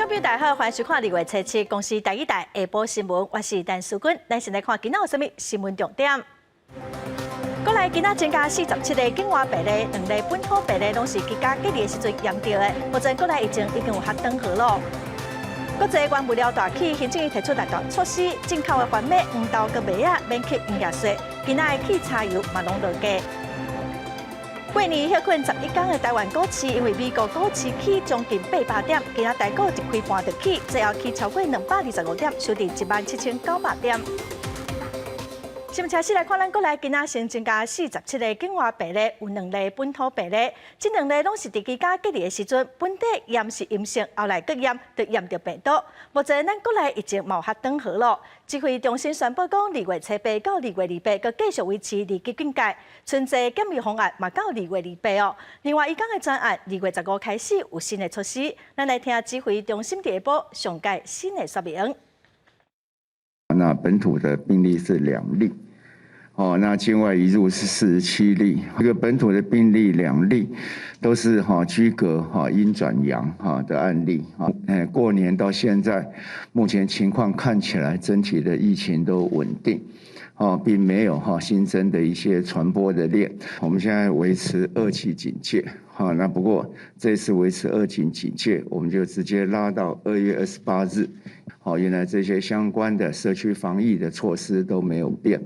眾朋友大家好，歡迎收看2月初7公視台語台下晡新聞，我是陳淑君。咱先來看今仔有啥物新聞重點。國內今仔增加47例境外病例，兩例本土病例攏是居家隔離的時陣驗著的。目前國內疫情已經有較轉好囉。國際原物料大起，行政院提出六大措施，進口的番麥、黃豆佮麥仔免課營業稅，今仔的汽柴油嘛攏落價。過年歇睏11工的台灣股市，因為美國股市起將近800點，今仔台股一開盤就起，最後起超過225點，收佇17,900點。新聞開始來看，咱國內今仔新增加47例境外病例，有兩例本土病例。這兩例攏是佇居家隔離的時陣，本底驗是陰性，後來閣驗就驗著病毒。目前咱國內疫情嘛有較轉好囉。指揮中心宣布講，2月初8到2月28，閣繼續維持二級警戒，春節檢疫方案嘛到2月28哦。另外，移工的專案2月15開始有新的措施，咱來聽指揮中心佇下晡上蓋新的說明。那本土的病例是兩例，哦，那境外移入是47例，這個本土的病例兩例，都是哈居隔哈陰轉陽哈的案例，哈，誒，過年到現在，目前情況看起來整體的疫情都穩定，哦，並沒有哈新增的一些傳播的鏈，我們現在維持二級警戒，哈，那不過這次維持二級警戒，我們就直接拉到2月28日。好，原來這些相關的社區防疫的措施都沒有變。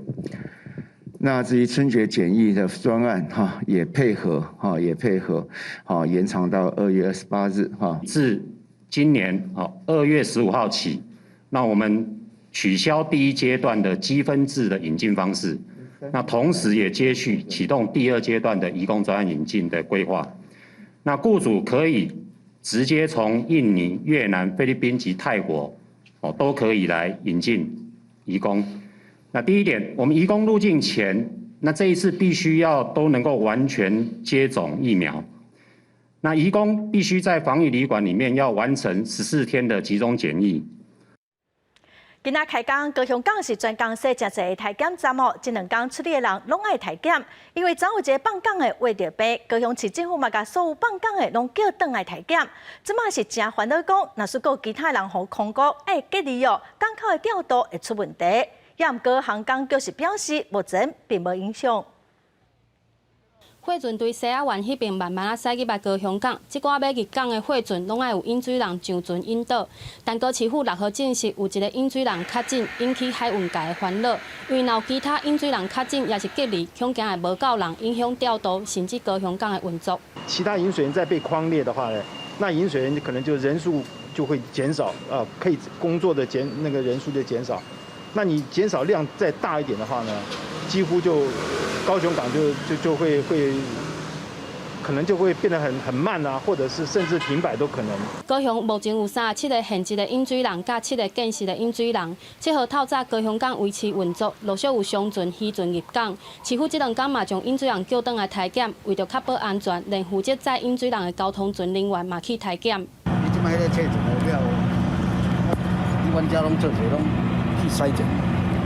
那至於春節檢疫的專案，哈，也配合，哈，也配合，好，延長到二月二十八日，哈。自今年2月15號起，那我們取消第一階段的積分制的引進方式，那同時也接續啟動第二階段的移工專案引進的規劃。那雇主可以直接從印尼、越南、菲律賓及泰國，哦，都可以來引進移工。那第一點，我們移工入境前，那這一次必須要都能夠完全接種疫苗。那移工必須在防疫旅館裡面要完成14天的集中檢疫。今仔開工，高雄港是全港設誠濟個體檢站哦，這兩工出入的人攏愛體檢，因為昨有一个放港的患著病，高雄市政府嘛共所有放港的攏叫轉來體檢。這馬是誠煩惱講，若是閣有其他人予空過愛隔離哦，港口的調度會出問題。也毋過航港局是表示，目前並無影響。貨船對西仔灣彼邊慢慢仔駛入來高雄港，這寡欲入港的貨船攏愛有引水人上船引導。但高市府6號證實有一个引水人確診，引起海運界的煩惱。因為若有其他引水人確診，抑是隔離，恐驚會無夠人，影響調度，甚至高雄港的運作。其他引水員再被匡列的話呢，那引水員可能就人數就會減少，啊，可以工作的減那個人數就減少。那你減少量再大一點的話呢，幾乎就高雄港就會可能就會變得很慢啊，或者是甚至停擺都可能。高雄目前有37個現職的引水人，佮七个見習的引水人。7號透早高雄港維持運作，陸續有商船、漁船入港。市府這兩工嘛將引水人叫轉來體檢，為著確保安全，連負責載引水人的交通船人員嘛去體檢。你這擺彼个測一個了，你阮遮攏做者攏去篩檢。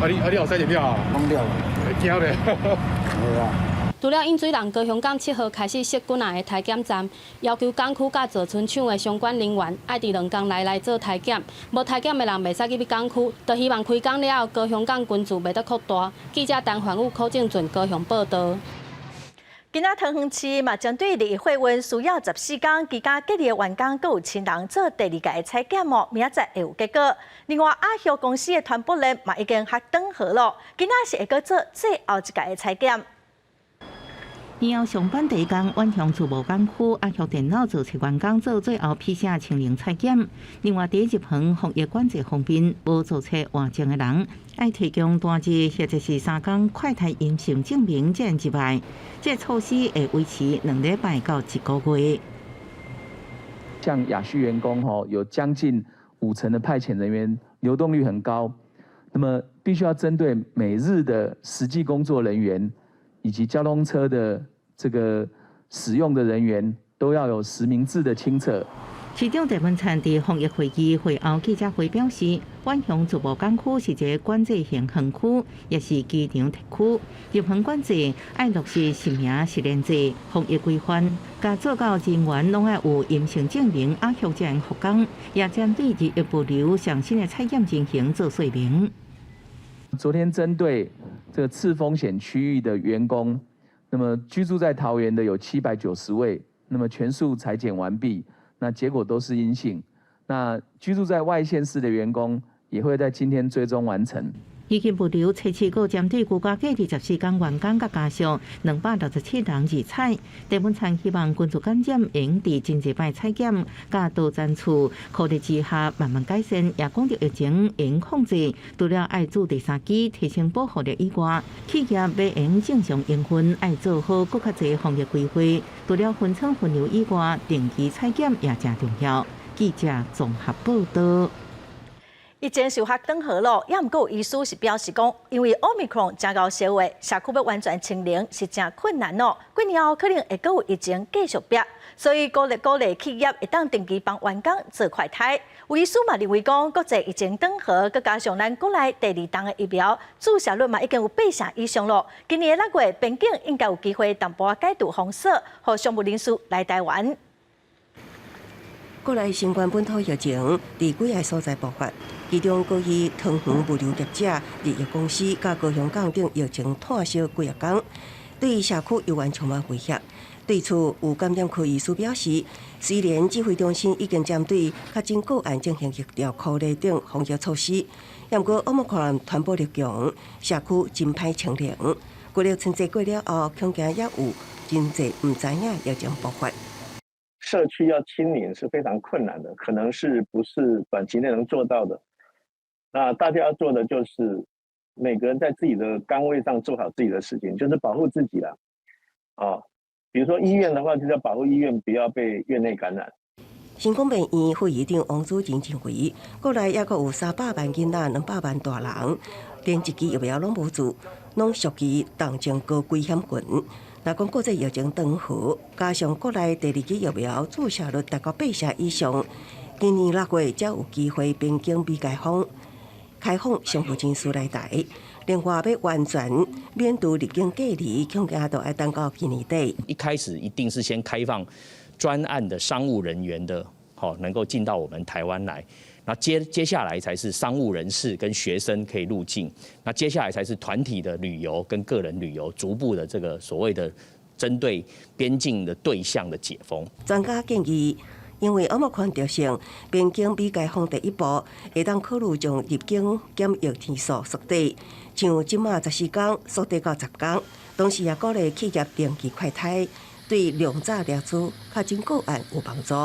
啊你有篩檢了？攏了。會驚咧。會啊。除了引水人，高雄港7號開始設幾若个體檢站，要求港區佮造船廠的相關人員愛佇兩工內來做體檢，無體檢的人袂使入去港區。就希望開工了後，高雄港群聚袂閣擴大。記者陳凡武、柯正俊高雄報導。今仔桃園市嘛，針對日貨運需要14工居家隔離的員工，閣有親人做第二屆的採檢哦，明仔載會有結果。另外，阿旭公司的傳播鏈嘛已經較轉好囉，今仔是會閣做最後一屆的採檢。年後上班第一工，遠鄉自貿港區阿旭電腦造冊員工做最後 PCR 清零採檢。另外，佇入園防疫管制方面，無做冊活證的人，愛提供單日或者是3工快篩陰性證明才能入來。這個措施會維持2禮拜到一個月。像亞旭員工吼，有將近5成的派遣人員流動率很高，那麼必須要針對每日的實際工作人員以及交通車的這個使用的人員，都要有實名制的清冊。市長鄭文燦佇防疫會議會後記者會表示，遠雄自貿港區是一個管制型園區，也是機場特區。入園管制愛落實實名實聯制防疫規範，共做到人員攏愛有陰性證明，阿許才會復工。也針對日益物流上新的採檢情形做說明。昨天針對這個次風險區域的員工，那麼居住在桃園的有790位，那麼全數採檢完畢。那結果都是陰性。那居住在外縣市的員工也會在今天追蹤完成。已經物流測試過針對居家隔離14天員工佮家屬267人二採。鄭文燦希望群聚感染會佇真濟擺採檢，佮多層次考慮之下慢慢改善，也講著疫情會控制，除了愛注第三劑提升保護力以外，企業欲會正常營運，愛做好閣較濟防疫規劃。除了分艙分流以外，定期採檢也誠重要。記者綜合報道。疫情受較轉好咯，也毋過有醫師是表示講，因為 Omicron 誠𠢕相畫，社區欲完全清零是誠困難咯。幾年後可能會閣有疫情繼續變，所以鼓勵鼓勵企業會當定期幫員工做快篩。有醫師嘛認為講，國際疫情轉好，閣加上咱國內第二筒的疫苗注射率嘛已經有八成以上咯。今年6月邊境應該有機會淡薄仔解除封鎖，予商務人士來台灣。國內新冠本土疫情佇幾个所在爆發，其中高雄桃園物流業者、日益公司佮高雄港等疫情湠燒幾若工，對社區猶原充滿威脅。對此，有感染科醫師表示，雖然指揮中心已經針對確診個案進行疫調、隔離等防疫措施，毋過 Omicron 傳播力強，社區真歹清零。過了春節過了後，恐驚也有真濟毋知影疫情爆發。社區要清零是非常困難的，可能是不是短期內能做到的。那大家要做的就是每個人在自己的崗位上做好自己的事情，就是保護自己啦。啊，比如說醫院的話，就是要保護醫院不要被院內感染。成功病院副院長王主任認為，國內猶閣有300萬囡仔、200萬大人，連一支疫苗攏無注，攏屬於重症高危險群。若講國際疫情轉好，加上國內第二劑疫苗注射率達到八成以上，今年6月才有機會邊境未解封，開放商務人士來台。另外，欲完全免除入境隔離，恐驚都愛等到今年底。一開始一定是先開放專案的商務人員的，好能夠進到我們台灣來。那接下來才是商務人士跟學生可以入境，那接下來才是團體的旅遊跟個人旅遊，逐步的這個所謂的針對邊境的對象的解封。專家建議，因為 Omicron 特性，邊境未解封第一步，會當考慮將入境檢疫天數縮短，像這馬14天縮短到10天，同時也鼓勵企業定期快篩，對量早抓出確診個案有幫助。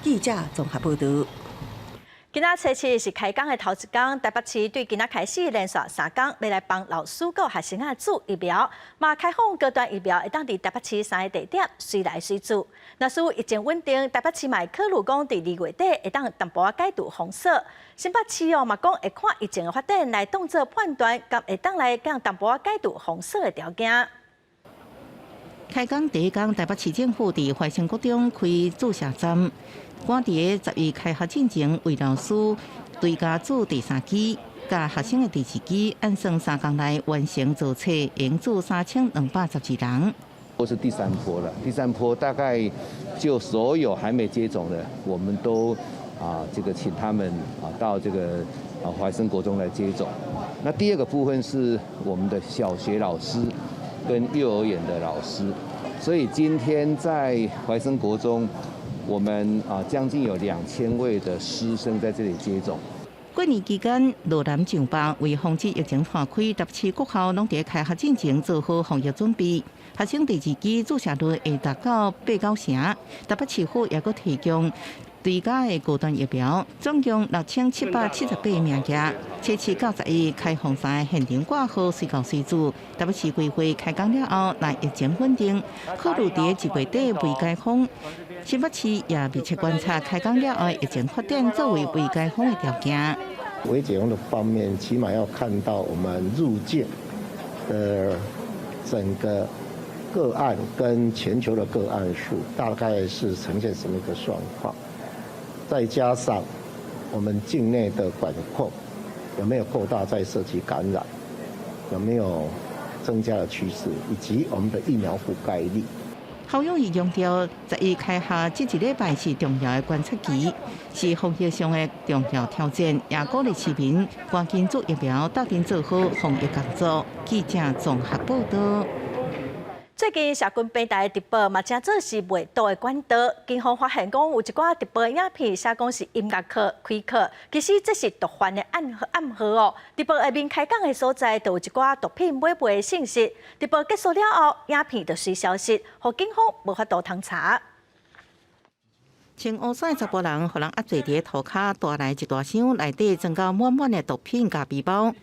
記者綜合報道。今仔初七是開工的頭一工，台北市對今仔開始連續3工欲來幫老師佮學生仔注疫苗，嘛開放高端疫苗會當佇台北市三个地點隨來隨注。若是疫情穩定，台北市嘛會考慮講佇2月底會當淡薄仔解除封鎖。新北市哦嘛講會看疫情的發展來當做判斷，敢會當來降淡薄仔解除封鎖的條件。開工第一工，台北市政府佇懷生國中開注射站。趕佇個11開學進前，為老師追加注第三劑，佮學生的第二劑，按算3工內完成做測，會注3212人。或是第三波了，第三波大概就所有還沒接種的，我們都啊這個請他們啊到這個啊懷生國中來接種。那第二個部分是我們的小學老師跟幼兒園的老師，所以今天在懷生國中，我們啊將近有2000位的師生在這裡接種。過年期間，羅南上班為防止疫情傳開，台北市各校攏佇開學進前做好防疫準備。學生第二劑注射率會達到八九成。台北市府也閣提供追加的高端疫苗，總共6778名額。初七到11開放三個現場掛號，隨到隨注。台北市規劃開工了後，若疫情穩定，考慮佇1月底微解封。新北市也密切觀察開工了後疫情發展，作為微解封的條件。微解封的方面，起碼要看到我們入境的整個個案跟全球的個案數，大概是呈現什麼一個狀況？再加上我們境內的管控有沒有擴大在社區感染，有沒有增加的趨勢，以及我們的疫苗覆蓋率。侯友宜強調，11開學這一禮拜是重要的觀察期，是防疫上的重要挑戰，也鼓勵市民趕緊注疫苗，鬥陣做好防疫工作。記者綜合報道。最近社群平台直播嘛，成做是賣毒的管道。警方發現講有一寡直播影片寫講是音樂課開課，其實這是毒販的暗號暗號哦。直播下面開講的所在，就有一寡毒品買賣的信息。直播結束了後，影片就隨消失，予警方無法度通查。穿烏衫的查埔人，予人壓坐佇塗跤，帶來一大箱，內底裝到滿滿的毒品佮背包。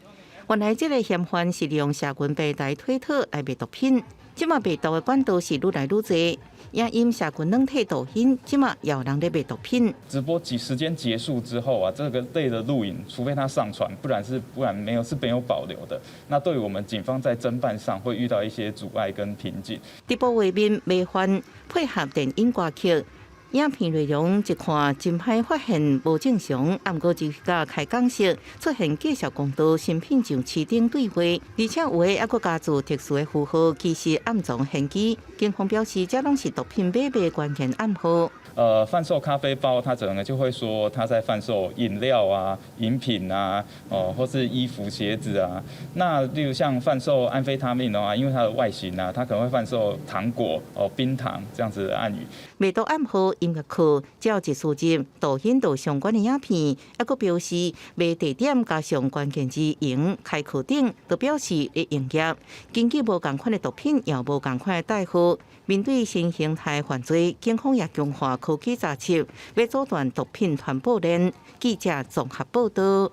原來這个嫌犯是利用社群平台推特來賣毒品。這馬賣毒的管道是愈來愈濟，也因社群軟體抖音，這馬也有人咧賣毒品。直播幾時間結束之後啊，這個類的錄影，除非他上傳，不然沒有保留的。那對於我們警方在偵辦上會遇到一些阻礙跟瓶頸。直播畫面迷幻，配合電音歌曲。影片內容一看真歹發現無正常，毋過就佮開講室出現介紹公道新品上市頂對話，而且有的猶閣加註特殊的符號，其實暗藏玄機。警方表示，這攏是毒品買賣關鍵暗號。販售咖啡包，他可能就會說他在販售飲料啊、飲品啊，哦，或是衣服、鞋子啊。那例如像販售安非他命的話，因為它的外形啊，他可能會販售糖果、哦冰糖這樣子的暗語。賣毒暗號音樂課，只要一輸入抖音到相關的影片，猶閣表示賣地點加上關鍵字營開課頂，就表示咧營業。根據無仝款的毒品，也無仝款的代號。面對新形態犯罪，警方也強化科技查緝，欲阻斷毒品傳播鏈。記者綜合報道。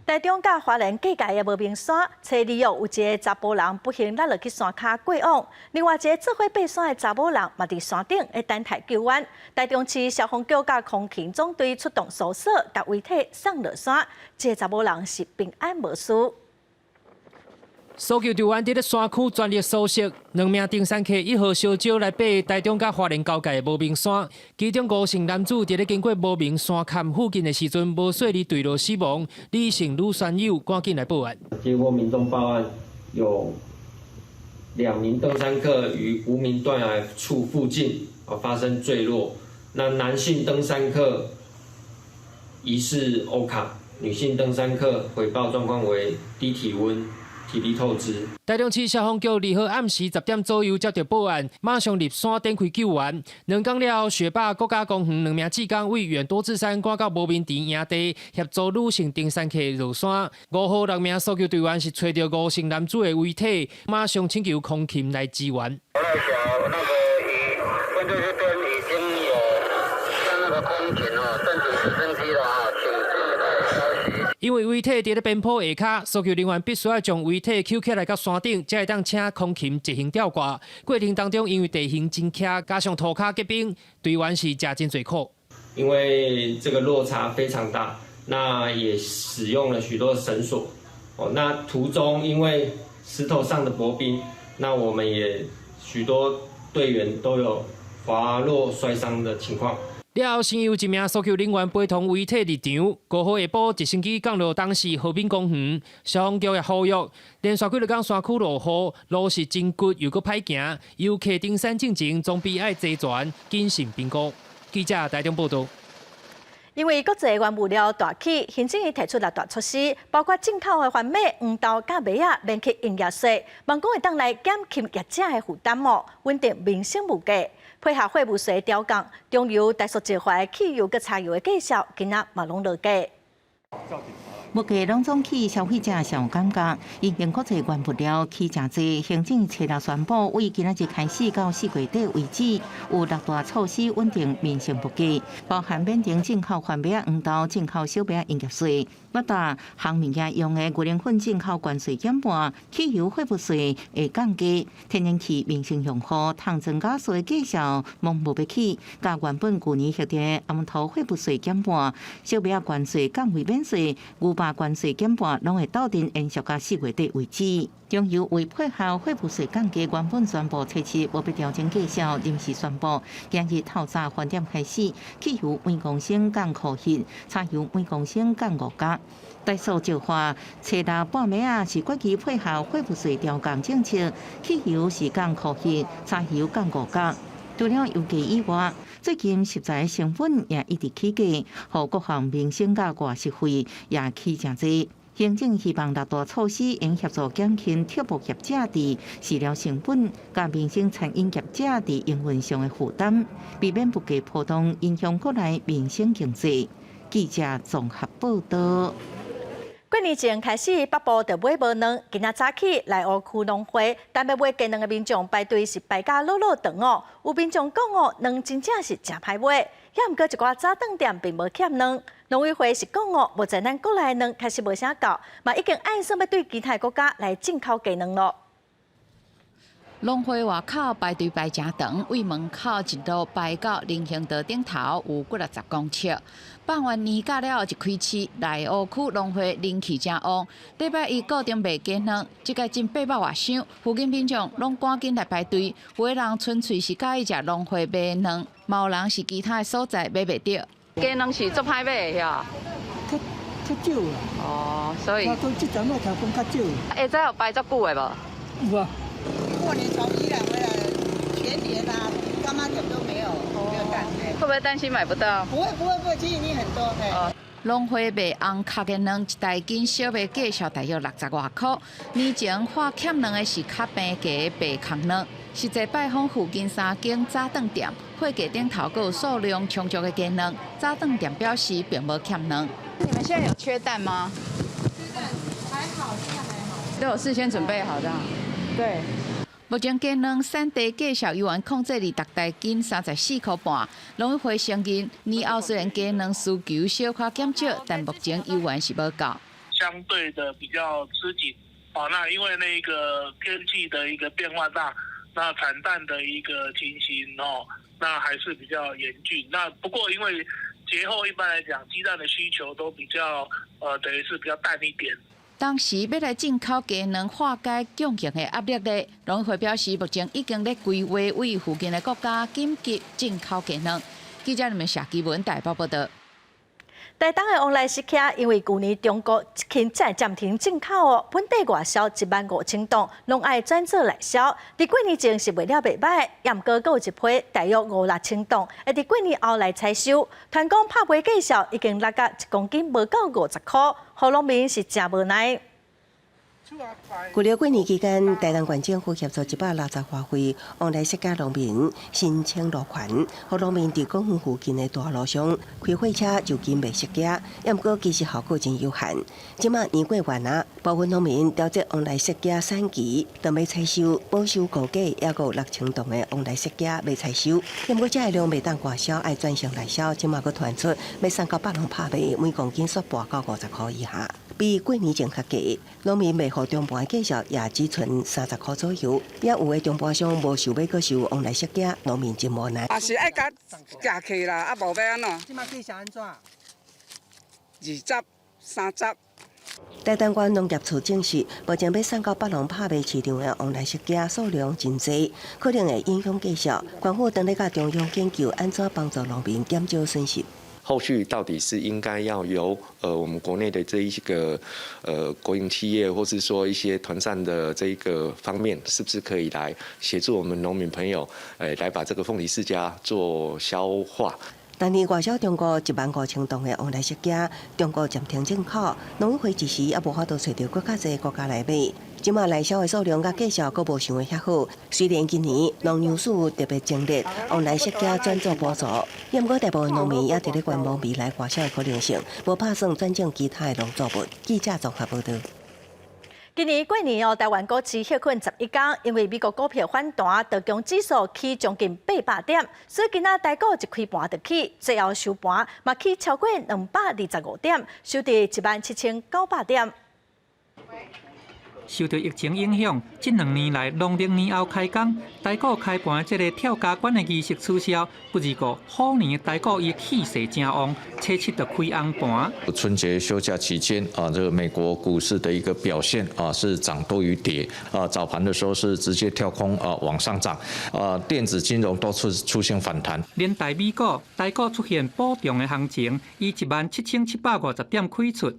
台中佮花蓮隔界的無名山，初二有一个查埔人不幸落落去山跤過往，另外一个做伙爬山的查某人嘛佇山頂咧等待救援。台中市消防局佮空勤總隊出動搜索，共遺體送落山，這个查某人是平安無事。搜救隊員佇咧山區全力搜索，兩名登山客1號小招來爬台中佮花蓮交界的無名山，其中吳姓男子佇咧經過無名山崁附近的時陣，無細膩墜落死亡。李姓女山友趕緊來報案。接獲民眾報案，有兩名登山客於無名斷崖處附近啊發生墜落。那男性登山客疑似歐卡，女性登山客回報狀況為低體溫。體力透支。台中市消防局2號暗時10點左右接到報案，馬上入山展開救援。2工了後，雪霸國家公園兩名志工為遠多智山趕到無名池營地，協助女性登山客落山。5號六名搜救隊員是揣著吳姓男子的遺體，馬上請求空勤來支援。那個分隊這邊已經有像那個空勤哦，申請直升機了啊，請靜待消息。因為遺體佇咧邊坡下跤，搜救人員必須愛將遺體抾起來到山頂，才會當請空勤執行吊掛。過程當中，因為地形真險，加上塗跤結冰，隊員是食真濟苦。因為這個落差非常大，那也使用了許多繩索。哦，那途中因為石頭上的薄冰，那我們也許多隊員都有滑落摔傷的情況。了後，先由一名搜救人員陪同遺體入場。5號下晡，直升機降落東勢和平公園，消防局也呼籲，連續幾若工山區落雨，路是真骨又閣歹行，遊客登山進前裝備愛齊全，謹慎評估。記者台中報道。因為國際原物料大起，行政院提出六大措施，包括進口的番麥、黃豆佮麥仔免去營業稅，望講會當來減輕業者的負擔哦，穩定民生物價。配合貨物稅調降，中油、台塑集團汽油佮柴油的價數，今仔嘛攏落價。物價攏總起，消費者上有感覺。因應國際原物料起誠濟，行政初六宣布，為今仔日開始到4月底為止，有六大措施穩定民生物價，包含免徵進口番麥仔、黃豆、進口小麥仔營業稅，六大項物件用的牛奶粉進口關稅減半，汽油貨物稅會降低，天然氣民生用戶通增加稅價數攏無欲起，佮原本舊年核定的紅桃貨物稅減半，小麥仔關稅降為免稅，牛肉巴關稅減半，攏會鬥陣延續到4月底為止。中油為配合貨物稅降價，原本宣布初七無欲調整價銷，臨時宣布今日透早翻點開始，汽油每公升降箍彼，柴油每公升降5角。台塑石化，初六半暝仔是決議配合貨物稅調降政策，汽油是降箍彼，柴油降5角。除了油價以外，最近食材成本也一直起價，予各項民生佮外食費也起誠濟。行政希望六大措施應協助減輕畜牧業者佇飼料成本，佮民生餐飲業者佇營運上的負擔，避免物價波動影響國內民生經濟。記者綜合報導。過年前開始，北部就買無卵。今仔早起內湖區農會，等欲買雞卵的民眾排隊是排甲老老長哦。有民眾講哦，卵真正是誠歹買，也毋過一寡早頓店並無欠卵。農委會是講哦，目前咱國內卵確實無啥夠，嘛已經按算欲對其他國家來進口雞卵囉。農會外口排隊排誠長，對門口一路排到人行道頂頭有幾若十公尺。放完年假了後一開市，內湖區農會人氣誠旺。禮拜一固定賣雞卵，這擺進800外箱，附近民眾攏趕緊來排隊。有的人純粹是佮意食農會賣卵，嘛有人是其他的所在買袂著。雞卵是足歹買的遐？較較少啦。哦，所以。我講這陣我聽講較少。會知有排足久的無？有啊。過年從宜蘭回來，全年啊，柑仔店都沒有，沒有蛋。會不會擔心買不到？不會不會不會，其實已經很多。農會賣紅殼的卵，一大斤小賣價數大約60外箍。年前發欠卵的是較平價的白殼卵。實際拜訪附近三間早頓店，貨架頂頭閣有數量充足的雞卵。早頓店表示並無欠卵。你們現在有缺蛋嗎？缺蛋還好，現在還好。都有事先準備好的。對。目前雞卵產地價數猶原控制佇逐大斤34箍半。農委會承認，年後雖然雞卵需求小可減少，但目前猶原是無夠。相對的比較吃緊，哦，那因為那個天氣的一個變化大，那產蛋的一個情形哦，那還是比較嚴峻。那不過因為節後一般來講，雞蛋的需求都比較，等於是比較淡一點。當時欲來進口雞卵化解供應的壓力咧，農委會表示，目前已經咧規劃對附近的國家緊急進口雞卵。記者你們謝基文台北報導。台東的旺來釋迦，因為舊年中國停暫停進口哦，本地外銷1.5萬噸，攏愛轉做內銷。佇過年前是賣了袂䆀，也毋過閣有一批大約五六千噸，會佇過年後來採收。傳講拍賣價數已經落甲1公斤無夠50箍，予農民是誠無奈。舊曆過年期間，台東縣政府協助160外戶旺來釋迦農民申請路權，予農民佇公園附近的大路上開貨車就近賣釋迦，也毋過其實效果真有限。這馬年過完啊，部分農民調節旺來釋迦產期，當欲採收，保守估計猶閣有6000噸的旺來釋迦欲採收，也毋過這个量袂當外銷，愛轉成內銷。這馬閣傳出欲送到北農拍賣，每公斤煞跋到50箍以下。比過年前較低，農民賣予中盤的價數也只賰30箍左右，也有的中盤商無想欲閣收旺來釋迦，農民真無奈。也是愛共寄去啦，啊無欲按怎？這馬價數按怎？20、30。台東縣農業處證實，目前欲送到北農拍賣市場的旺來釋迦數量真濟，可能會影響價數。縣府正咧佮中央研究按怎幫助農民減少損失。後續到底是應該要由我們國內的這一個國營企業，或是說一些團膳的這一個方面，是不是可以來協助我們農民朋友，來把這個鳳梨釋迦做消化？逐年外銷中國1.5萬噸的旺來釋迦，中國暫停進口，農委會一時也無法度揣著閣較濟國家來買。這馬內銷的數量佮價數閣無想的遐好。雖然今年農糧署特別精力，旺來釋迦轉做補助，也毋過大部分農民也佇咧觀望未來外銷的可能性，無拍算轉種其他的農作物。記者綜合報導。今年過年哦，台灣股市歇睏11工，因為美國股票反彈，道瓊指數起將近800點，所以今仔台股一開盤就起，最後收盤嘛起超過225點，收佇17,900點。受著疫情影響，這兩年來農曆年後開工，台股開盤這个跳加關的儀式取消。不過虎年台股伊氣勢誠旺，初七就開紅盤。春節休假期間啊，這個美國股市的一個表現啊是漲多於跌啊，早盤的時候是直接跳空啊往上漲啊，電子金融都出現反彈。連帶美股、台股出現補漲的行情，以17,750點開出。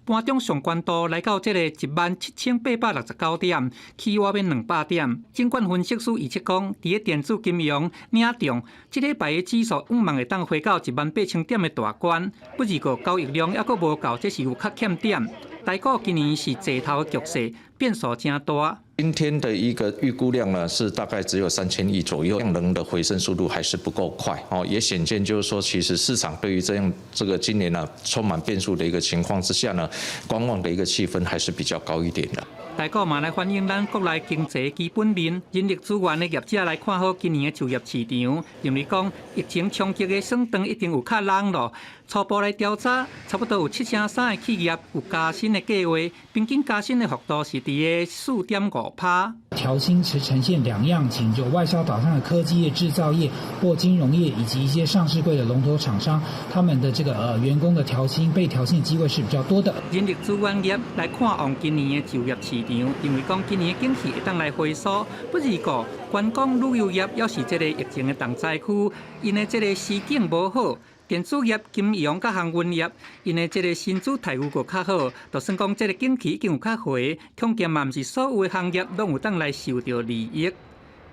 盤中上懸度來到這个17,869點，起倚欲200點。證券分析師預測講，佇咧電子金融領漲，這禮拜的指數有望會當回到18,000點的大關。不過交易量猶閣無夠，這是有較欠點。台股今年是齊頭的局勢，變數誠大。今天的一個預估量呢，是大概只有3000億左右，量能的回升速度還是不夠快哦，也顯見就是說，其實市場對於這樣這個今年呢充滿變數的一個情況之下呢，觀望的一個氣氛還是比較高一點的。台股嘛來反映咱國內經濟基本面，人力資源的業者來看好今年的就業市場，認為講疫情衝擊的算盤一定有較重囉。初步來調查，差不多有73%的企業有加薪的計劃，平均加薪的幅度是佇个4.5趴。調薪是呈現兩樣情，就外銷導向的科技業、製造業或金融業，以及一些上市櫃的龍頭廠商，他們的這個員工的調薪、被調薪的機會是比較多的。人力資源業來看旺今年的就業市場，認為講今年的景氣會當來回甦。不過觀光旅遊業猶是這个疫情的重災區，𪜶的這个時景無好。電子業、金融佮航運業，𪜶的這个薪資待遇閣較好，就算講這个景氣已經有較回，恐驚嘛毋是所有的行業攏有當來受著利益。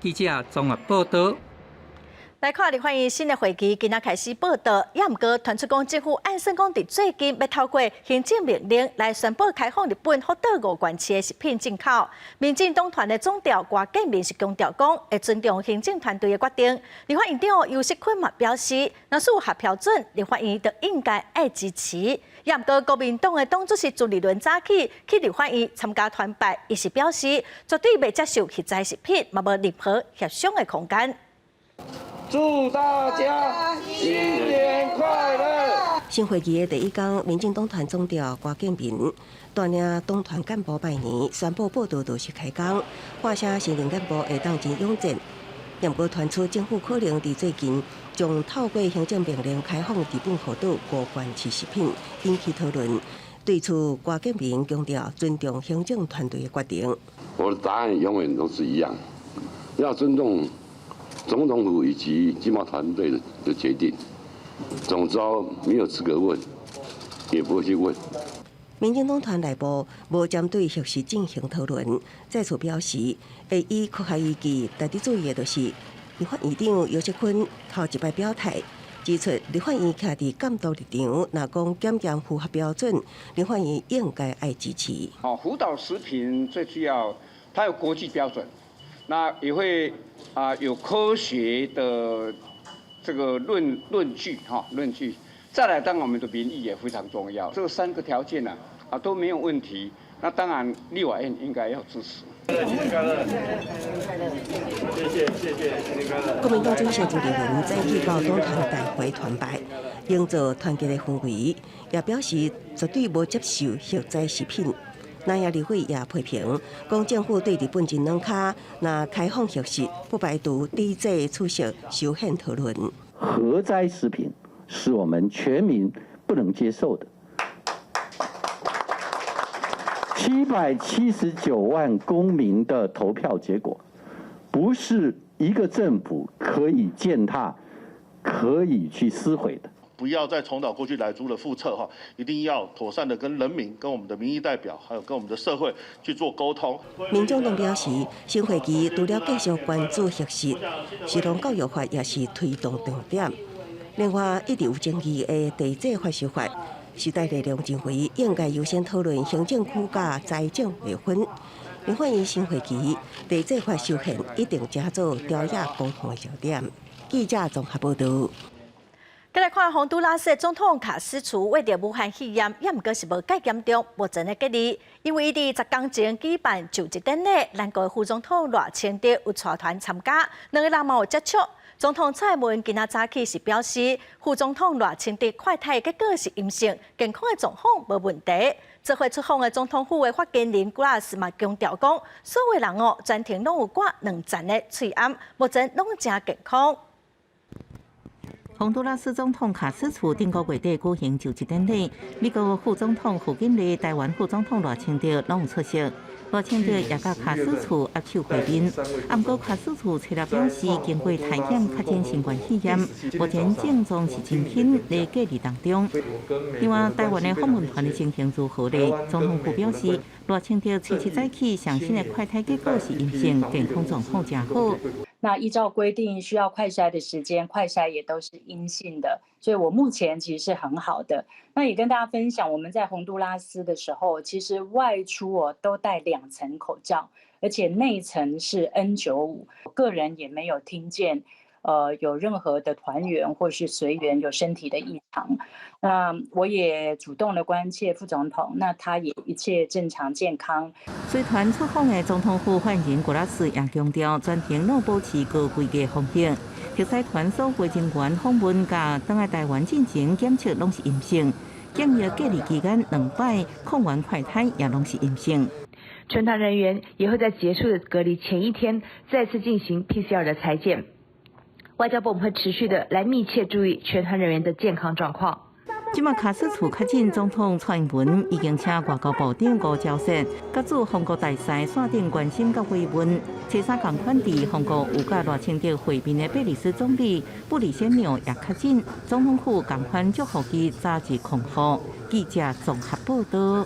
記者綜合報導。來看立法院新的會期，今仔開始報到，也毋過傳出講政府按算講佇最近欲透過行政命令來宣布開放日本福島五縣市的食品進口。民進黨團的總召郭建民是強調講，會尊重行政團隊的決定。立法院長游錫堃嘛表示，若是有合標準，立法院就應該愛支持。也毋過國民黨的黨主席朱立倫早起去立法院參加團拜，伊是表示絕對袂接受核災食品，嘛無任何協商的空間。祝大家新年快樂！新會期的第一工，民進黨團總召郭建民帶領黨團幹部拜年，宣布報到就是開工。喊聲新任幹部會當真勇戰，毋過傳出政府可能佇最近將透過行政命令開放日本福島五縣市食品，引起討論。對此，郭建民強調尊重行政團隊的決定。我的答案永遠都是一樣，要尊重總統府以及經貿團隊的決定，總召沒有資格問，也不會去問。民進黨團內部無針對核食進行討論，再次表示會以科學依據。值得注意的就是立法院長游錫堃頭一擺表態，指出立法院徛佇監督立場，若講檢驗符合標準，立法院應該愛支持。哦，福島食品最主要，它有國際標準。那也會啊有科學的這個論據哈論據，再來當然我們的民意也非常重要，這三個條件呢啊都沒有問題，那當然立法院應該要支持。新年快樂！謝謝謝謝，新年快樂！國民黨主席朱立倫早起到黨團大會團拜，營造團結的氛圍，也表示絕對無接受核災食品。南亞立委也批評，講政府對日本真軟跤，若開放核食，不排除抵制取消修憲討論。核災食品是我們全民不能接受的。779萬公民的投票結果，不是一個政府可以踐踏、可以去撕毀的。不要再重蹈過去萊豬的覆轍哈，一定要妥善的跟人民、跟我們的民意代表，還有跟我們的社會去做溝通。民眾黨表示，新會期除了繼續關注核食，食農教育法也是推動重點。另外，一直有爭議的地制法修法，時代力量認為應該優先討論行政區佮財政劃分。立法院新會期地制法修憲一定成做朝野溝通的焦點。記者綜合報導。再來看宏都拉斯的總統卡斯楚為著武漢肺炎，也毋過是無蓋嚴重，目前咧隔離。因為伊佇10工前舉辦就職典禮，咱國副總統賴清德有帶團參加，兩个人嘛有接觸。總統蔡英文今仔早起是表示，副總統賴清德快篩結果是陰性，健康的狀況無問題。做伙出訪的總統府的發言人古拉斯嘛強調講，所有人哦全程攏有掛兩層的喙罨，目前攏誠健康。洪都拉斯總統卡斯楚頂個月底舉行就職典禮，美國副總統賀錦麗、台灣副總統賴清德攏有出席。賴清德也佮卡斯楚握手會面，啊，毋過卡斯楚初六表示，經過篩檢確診新冠肺炎，目前症狀是真輕，佇隔離當中。另外，台灣的訪問團的情形如何呢？總統府表示，賴清德初七早起上新的快篩結果是陰性，健康狀況誠好。那依照規定需要快篩的時間，快篩也都是陰性的，所以我目前其實是很好的。那也跟大家分享，我們在洪都拉斯的時候，其實外出我都戴兩層口罩，而且內層是 N95，個人也沒有聽見，有任何的團員或是隨員有身體的異常。那我也主動的關切副總統，那他也一切正常健康。隨團出訪的總統府發言人古拉斯也強調，全程攏保持高規格防疫。特使團所有人員訪問佮轉來台灣進前檢測攏是陰性，檢疫隔離期間兩擺抗原快篩也攏是陰性。全團人員也會在結束的隔離前一天再次進行 PCR 的採檢。外交部我們會持續的來密切注意全團人員的健康狀況。這馬卡斯楚確診，總統蔡英文已經請外交部長吳釗燮，佮駐法國大使線頂關心佮慰問。初三仝款佇法國有佮賴清德會面的貝里斯總理布里仙紐也確診，總統府仝款祝福伊早日康復。記者綜合報道。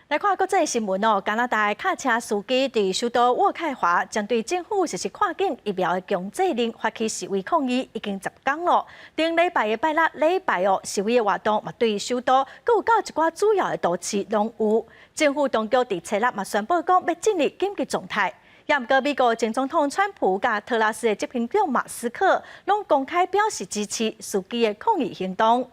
來看國際新聞哦，加拿大卡車司機佇首都渥太華針對政府實施跨境疫苗的強制令發起示威抗議，已經10工咯。頂禮拜的拜六禮拜哦，示威的活動嘛對首都，閣有到一寡主要的都市攏有。政府當局佇初六嘛宣布講欲進入緊急狀態。也毋過美國前總統川普佮特拉斯的執行長馬斯克攏公開表示支持司機的抗議行動。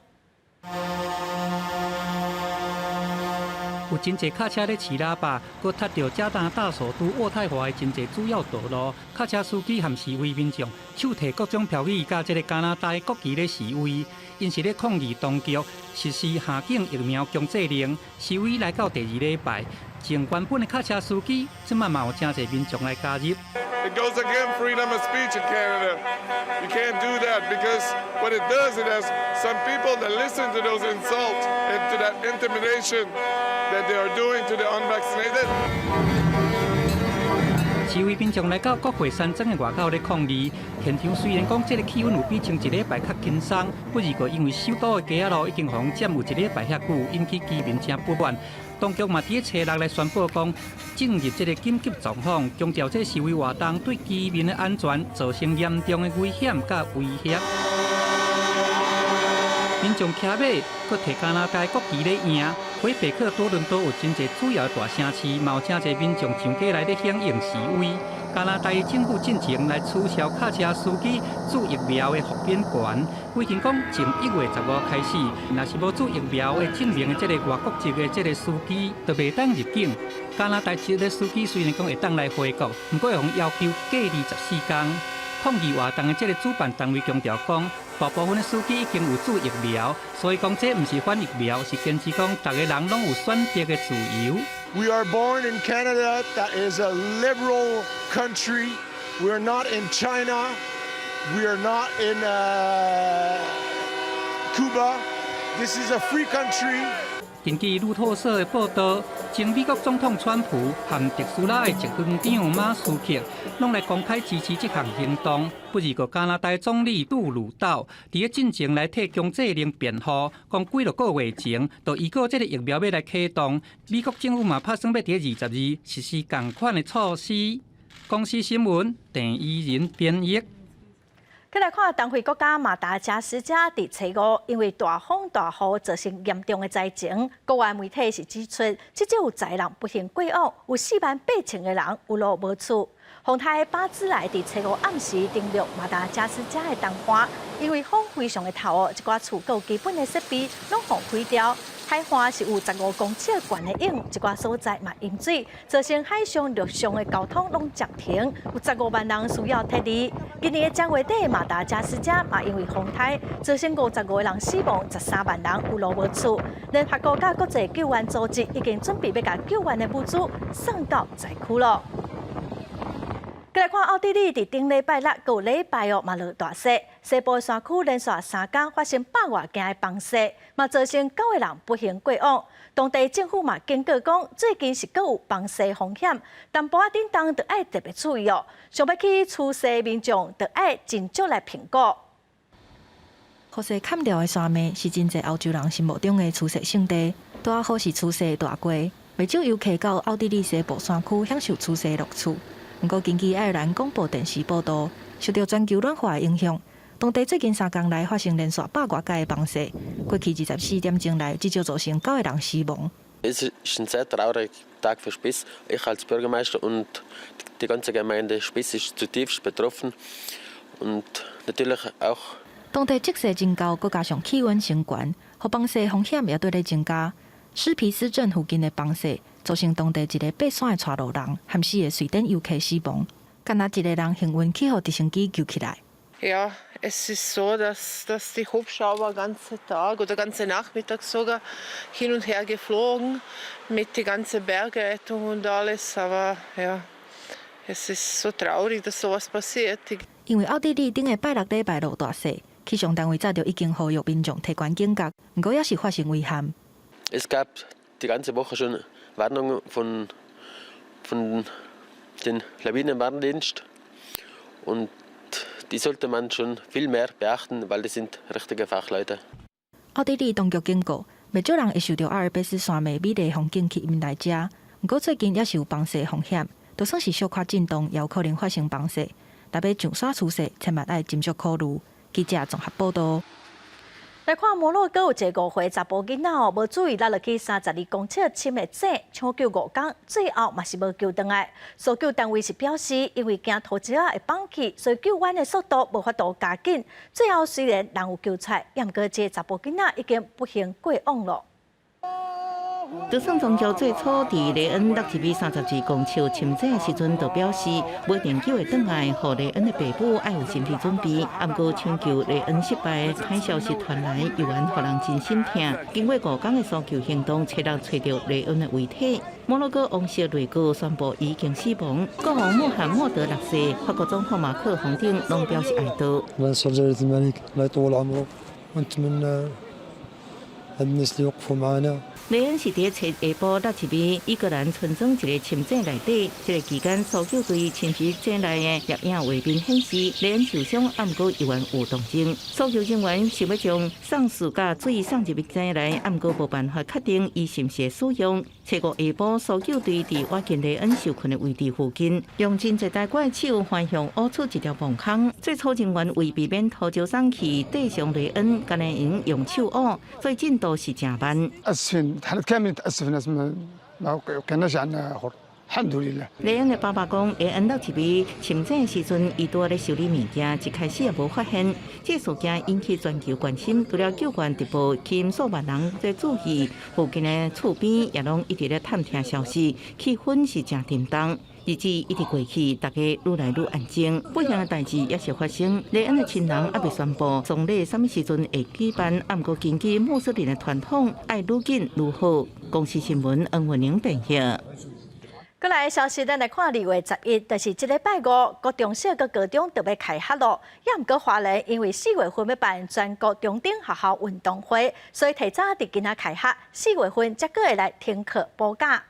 有真濟卡車咧飼喇叭，閣塞著加拿大首都渥太華的真濟主要道路。卡車司機和示威民眾手提各種標語，佮這个加拿大國旗咧示威，𪜶是咧抗議當局實施下境疫苗強制令。示威來到第二禮拜，從原本的卡車司機，這馬嘛有誠濟民眾來加入。 It goes against freedom of speech in Canada. You can't do that because what it does, it has some people that listen to those insults and to that intimidation that they are doing to the unvaccinated. 示威民眾來到國會山莊的外口咧抗議，現場雖然講這个氣氛有比前一禮拜較輕鬆，不過因為首都的街仔路已經予人佔有一禮拜遐久，引起居民誠不滿。當局嘛佇咧初六來宣布講，進入這个緊急狀況，強調這示威活動對居民的安全造成嚴重的危險佮威脅。民眾騎馬，閣提加拿大國旗咧贏。魁北克多倫多有真濟主要大城市，嘛有誠濟民眾上街來咧響應示威。加拿大政府進前來取消卡車司機注疫苗的豁免權，規定講從1月15開始，若是無注疫苗的證明的這个外國籍的這个司機，就袂當入境。加拿大籍的司機雖然講會當來回國，毋過會予要求隔離14工。抗議活動的這个主辦單位強調講，大部分的司機已經有注疫苗，所以講這毋是反疫苗，是堅持講逐个人攏有選擇的自由。 We are born in Canada, that is a liberal country. We are not in China. We are not in Cuba. This is a free country. 根據路透社的報道，前美國總統川普和特斯拉的執行長馬斯克，攏來公開支持這項行動。不過，加拿大總理杜魯道佇咧進前來替強制令辯護，講幾落個月前就預告這个疫苗欲來啟動。美國政府嘛拍算欲佇22日實施仝款的措施。公視新聞鄭怡仁編譯。再來看東非國家馬達加斯加佇初五，因為大風大雨造成嚴重的災情。國外媒體是指出，至少有十人不幸過往，有4萬8千個人有路無厝。風颱巴茲萊佇初五暗時登陸馬達加斯加的東岸，因為風非常的透哦，一寡厝閣基本的設備攏予毀掉。海岸是有15公尺懸的湧，一寡所在嘛淹水，造成海上、陸上的交通攏暫停，有15萬人需要撤離。今年的正月底，馬達加斯加嘛因為風颱，造成55個人死亡，13萬人有路無厝。聯合國佮國際救援組織已經準備欲共救援的物資送到災區囉。閣來看奧地利，佇頂禮拜六閣有禮拜哦，嘛落大雪。西部山區連續3工發生百外件的崩雪，嘛造成九個人不幸過往。當地政府嘛警告講，最近是閣有崩雪風險，淡薄仔振動就愛特別注意哦。想欲去出雪民眾，就愛盡早來評估。予雪崁著的山脈是真濟歐洲人心目中的出雪勝地，拄仔好是出雪大季，袂少遊客到奧地利西部山區享受出雪樂趣。毋過，根據愛爾蘭廣播電視報導，受著全球暖化的影響，當地最近3工內發生連續百外擺的崩雪。過去24點鐘內，至少造成九個人死亡。 Es ist ein sehr trauriger Tag für Spiss. Ich als Bürgermeister und die ganze Gemeinde Spiss ist zutiefst betroffen und natürlich auch 當地積雪真厚，閣加上氣溫升懸，予崩雪風險也綴咧增加。史皮斯鎮附近的崩雪，造成當地一个爬山的帶路人和四个瑞典遊客死亡，干焦一个人幸運去予直升機救起來。 Ja, es ist so, dass die Hubschrauber ganze Tag oder ganze Nachmittag sogar hin und her geflogen mit die ganze Bergrettung und alles. Aber ja, es ist so traurig, dass sowas passiert. 因為奧地利頂个拜六禮拜落大雪，氣象單位早就已經呼籲民眾提懸警覺，毋過猶是發生遺憾。 Es gab die ganze Woche schon Warnungen von den Lawinenwarndienst und die sollte man schon viel mehr beachten, weil das sind richtige Fachleute. 奧地利當局警告，袂少人會受著阿爾卑斯山脈美麗風景吸引來遮，毋過最近猶是有崩雪風險，就算是小可震動，也有可能發生崩雪。若欲上山出雪，千萬愛斟酌考慮。記者綜合報導。來看摩洛哥有一個5歲查埔囡仔哦，無注意落落去32公尺深的井，搶救5工，最後嘛是無救轉來。搜救單位是表示，因為驚土石仔會崩去，所以救援的速度無法度加緊。最後雖然人有救出來，毋過這個查埔囡仔已經不幸過往囉。就算當局最初佇雷恩落入去32公尺深井的時陣，就表示無一定救會轉來，予雷恩的爸母愛有心理準備。毋過搶救雷恩失敗，歹消息傳來，猶原予人真心疼。經過5工的搜救行動，初六揣著雷恩的遺體。摩洛哥王室內閣宣布已經死亡。國王穆罕默德六世、法國總統馬克宏等攏表示哀悼。 ننصر جلالة الملك الله يطول عمره ونتمنى هاد الناس اللي وقفوا معنا 雷恩是佇初下晡落入去伊格蘭村莊一个深井內底，這个期間搜救隊親自井內的攝影畫面顯示，雷恩受傷，毋過猶原有動靜。搜救人員想欲將喪屍佮水送入去井內，毋過無辦法確定伊是毋是會使用。初五下晡，搜救隊佇倚近雷恩受困的位置附近，用真濟台怪手翻向挖出一條墓坑。最初人員為避免土石鬆去硩傷雷恩，干焦會用手挖，所以進度是誠慢。 احنا كامل نتاسف ناس ما وقعناش عندنا اخر الحمد لله。雷恩的爸爸講，雷恩落入去深井的時陣，伊拄仔咧修理物件，一開始也無發現。這事件引起全球關心，除了救援直播，吸引數萬人在注意，附近的厝邊也攏一直咧探聽消息，氣氛是誠沉重。日子一直過去，大家愈來愈安靜。不幸的代誌猶是發生。雷恩的親人猶未宣布喪禮啥物時陣會舉辦，毋過根據穆斯林的傳統，愛愈緊愈好。公視新聞黃文玲編譯。閣來消息，咱來看2月11，就是這禮拜五，國中小佮高中就欲開學囉。猶毋過花蓮因為4月份欲辦全國中等學校運動會，所以提早佇今仔開學，4月份才閣會來停課補假。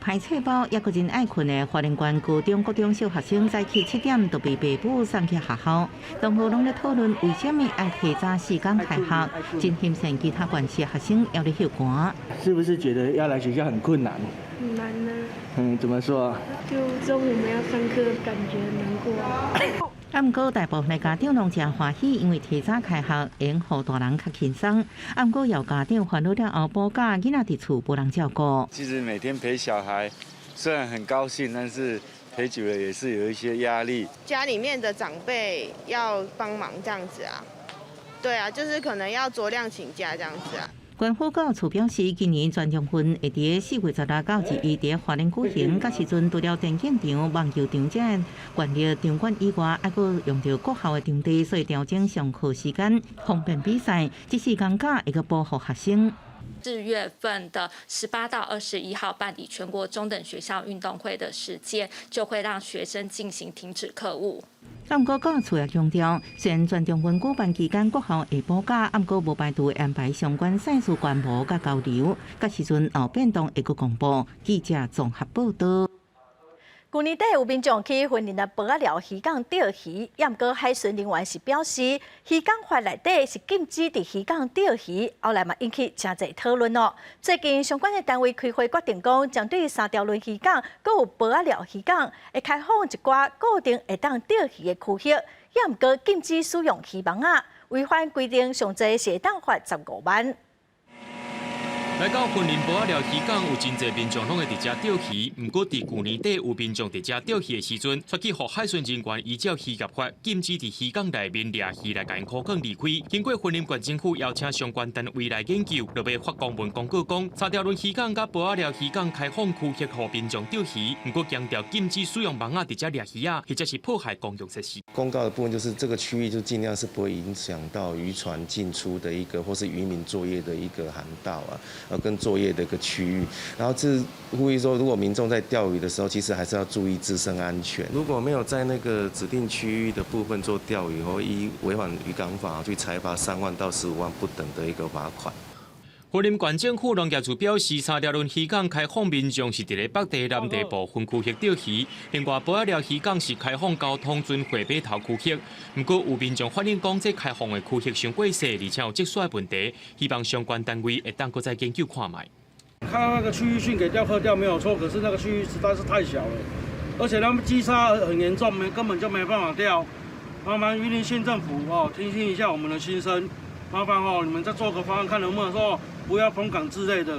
歹冊包，猶閣真愛睏的花蓮縣高中、國中小學生，早起7點就被爸母送去學校。同學攏咧討論為啥物愛提早4工開學，真欣羨其他縣市學生猶咧歇寒。是不是覺得要來學校很困難？很難呢。嗯，怎麼說？就中午沒有上課，感覺難過。啊，毋過大部分的家長攏誠歡喜，因為提早開學，會予大人較輕鬆。啊，毋過有家長煩惱了後補假，囡仔佇厝無人照顧。其實每天陪小孩，雖然很高興，但是陪久了也是有一些壓力。家裡面的長輩要幫忙這樣子啊，對啊，就是可能要酌量請假這樣子啊。縣府教育處表示，今年全中運會佇4月16到21佇花蓮舉行，到時陣除了電競場、網球場這縣立場館以外，還閣用著國校的場地，所以調整上課時間，方便比賽。這是公假會閣保護學生。 4月份的18到21號辦理全國中等學校運動會的時間，就會讓學生進行停止課務。毋過教育處也強調，雖然全中運舉辦期間國校會補假，毋過無排除會安排相關賽事觀摩佮交流。到時陣後變動會閣公布。記者綜合報道。舊年底有民眾去雲林的埔仔寮漁港釣魚，也毋過海巡人員是表示，漁港法內底是禁止佇漁港釣魚，後來嘛引起誠濟討論哦。最近相關的單位開會決定講，針對三條崙漁港，閣有埔仔寮漁港，會開放一寡固定會當釣魚的區域，也毋過禁止使用漁網仔，違反規定上濟是會當罰15萬。來到雲林埔仔寮漁港，有真濟民眾攏會佇遮釣魚。毋過，佇舊年底有民眾佇遮釣魚的時陣，煞去予海巡人員依照漁業法禁止佇漁港內面掠魚來共𪜶驅趕離開。經過雲林縣政府邀請相關單位來研究，落尾發公文公告講，三條崙漁港佮埔仔寮漁港開放區域予民眾釣魚，毋過強調禁止使用網仔佇遮掠魚仔，或者是破壞公用設施。公告的部分就是這個區域就盡量是不會影響到漁船進出的一個，或是漁民作業的一個航道啊。跟作業的一個區域，然後是呼籲說，如果民眾在釣魚的時候，其實還是要注意自身安全。如果沒有在那個指定區域的部分做釣魚，會依違反漁港法去裁罰3萬到15萬不等的一個罰款。雲林縣政府農業處表示，三條崙漁港開放民眾是佇咧北地南地部分區域釣魚，另外埔仔寮漁港是開放交通船貨碼頭區域。毋過有民眾反映講，這開放的區域傷過細，而且有積水的問題，希望相關單位會當閣再研究看覓。開那個區域性給釣客釣沒有錯，可是那個區域實在是太小了，而且他們積沙很嚴重，沒根本就沒辦法釣。麻煩雲林縣政府哦，聽聽一下我們的心聲，麻煩哦，你們再做個方案，看能不能說不要封港之類的。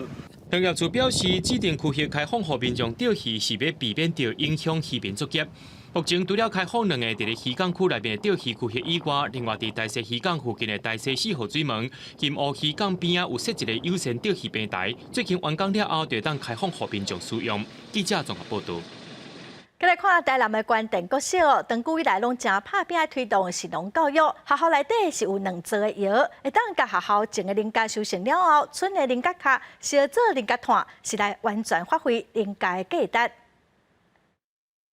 農業處表示，指定區域開放予民眾釣魚，是欲避免著影響漁民作業。目前除了開放兩個佇咧漁港區內面的釣魚區域以外，另外佇大溪漁港附近的大溪四號水門、金湖漁港邊仔有設一个優先釣魚平台，最近完工了後，就會當開放予民眾使用。記者綜合報導。閣來看台南的關田國小，長久以來攏誠拍拚推動食農教育。學校內底是有兩座的窯，會當共學校種的菱角收成了後，賰的菱角殼燒做菱角炭，是來完全發揮菱角的價值。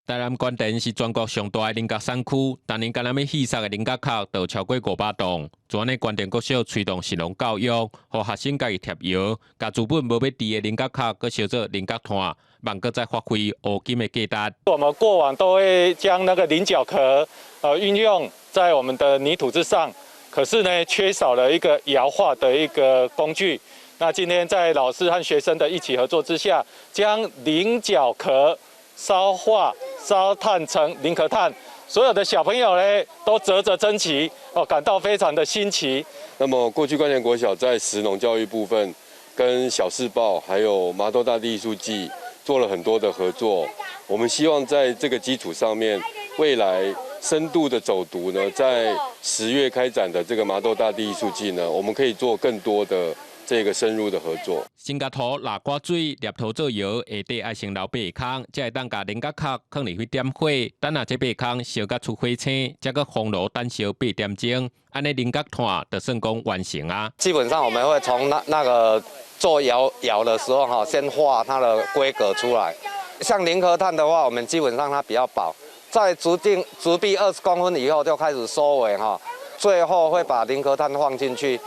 台南關田是全國上大的菱角產區，逐年干焦欲棄殺的菱角殼就超過500噸。就按呢，關田國小推動食農教育，予學生家己疊窯，共原本無欲治的菱角殼，閣燒做菱角炭，望閣再發揮黃金的價值。我們過往都會將那個菱角殼，運用在我們的泥土之上，可是呢，缺少了一個窯化的一個工具。那今天在老師和學生的一起合作之下，將菱角殼燒化、燒炭成菱殼炭，所有的小朋友呢都嘖嘖稱奇哦，感到非常的新奇。那麼過去關田國小在食農教育部分，跟小試報還有麻豆大地藝術季做了很多的合作。我們希望在這個基礎上面，未來深度的走讀呢，在10月開展的這個麻豆大地藝術季呢，我們可以做更多的這個深入的合作。先共土抐寡水，捏土做窯，下底愛先留八个空，才會當共菱角殼囥入去點火。等下這八个空燒甲出火星，才閣封爐等燒八點鐘，按呢菱角炭就算講完成啊。基本上我們會從那個做窯的時候，哈，先畫它的規格出來。像菱殼炭的話，我們基本上它比較薄，在直徑直壁20公分以後就開始收尾哈，最後會把菱殼炭放進去。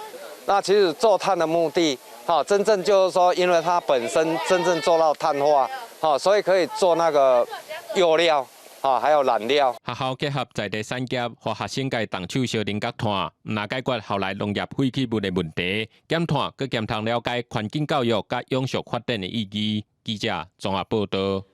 那其實做炭的目的，哈，真正就是說，因為它本身真正做到碳化，哈，所以可以做那個釉料，哈，還有染料。學校結合在地產業，予學生家己動手燒菱角炭，毋但解決校內農業廢棄物的問題，減碳，閣兼通了解環境教育佮永續發展的意義。記者綜合報導。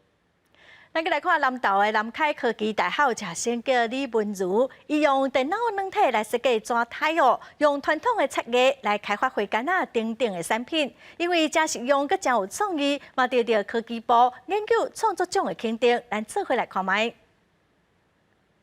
咱閣來看南投的南開科技大學有一學生叫李文如，伊用電腦軟體來設計紙胎哦，用傳統的漆藝來開發花桿仔等等的產品。因為誠實用，閣誠有創意，嘛得著科技部研究創作獎的肯定。咱做伙來看覓。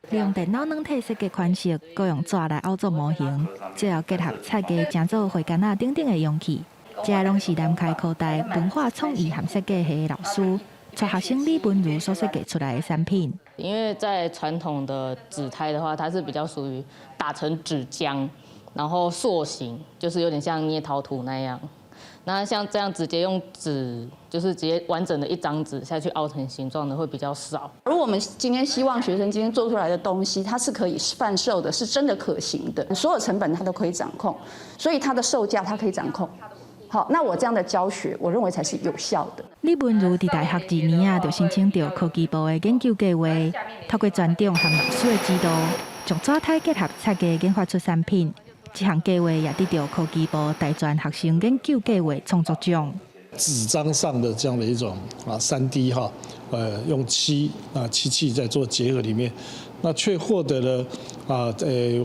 利用電腦軟體設計款式，閣用紙來凹做模型，最後結合漆藝，成做花桿仔等等的容器。這攏是南開科大文化創意和設計系的老師，帶學生李文如所設計出來的產品。因為在傳統的紙胎的話，它是比較屬於打成紙漿，然後塑形，就是有點像捏陶土那樣。那像這樣直接用紙，就是直接完整的一張紙下去凹成形狀的會比較少。如果我們今天希望學生今天做出來的東西，它是可以販售的，是真的可行的，所有成本它都可以掌控，所以它的售價它可以掌控。好，那我這樣的教學，我認為才是有效的。李文如佇大學二年仔就申請著科技部的研究計劃，透過船長和老師的指導，將紙胎結合設計研發出產品。這項計劃也得著科技部大專學生研究計劃創作獎。紙張上的這樣的一種啊3D 哈，用漆啊漆器在做結合裡面，那卻獲得了啊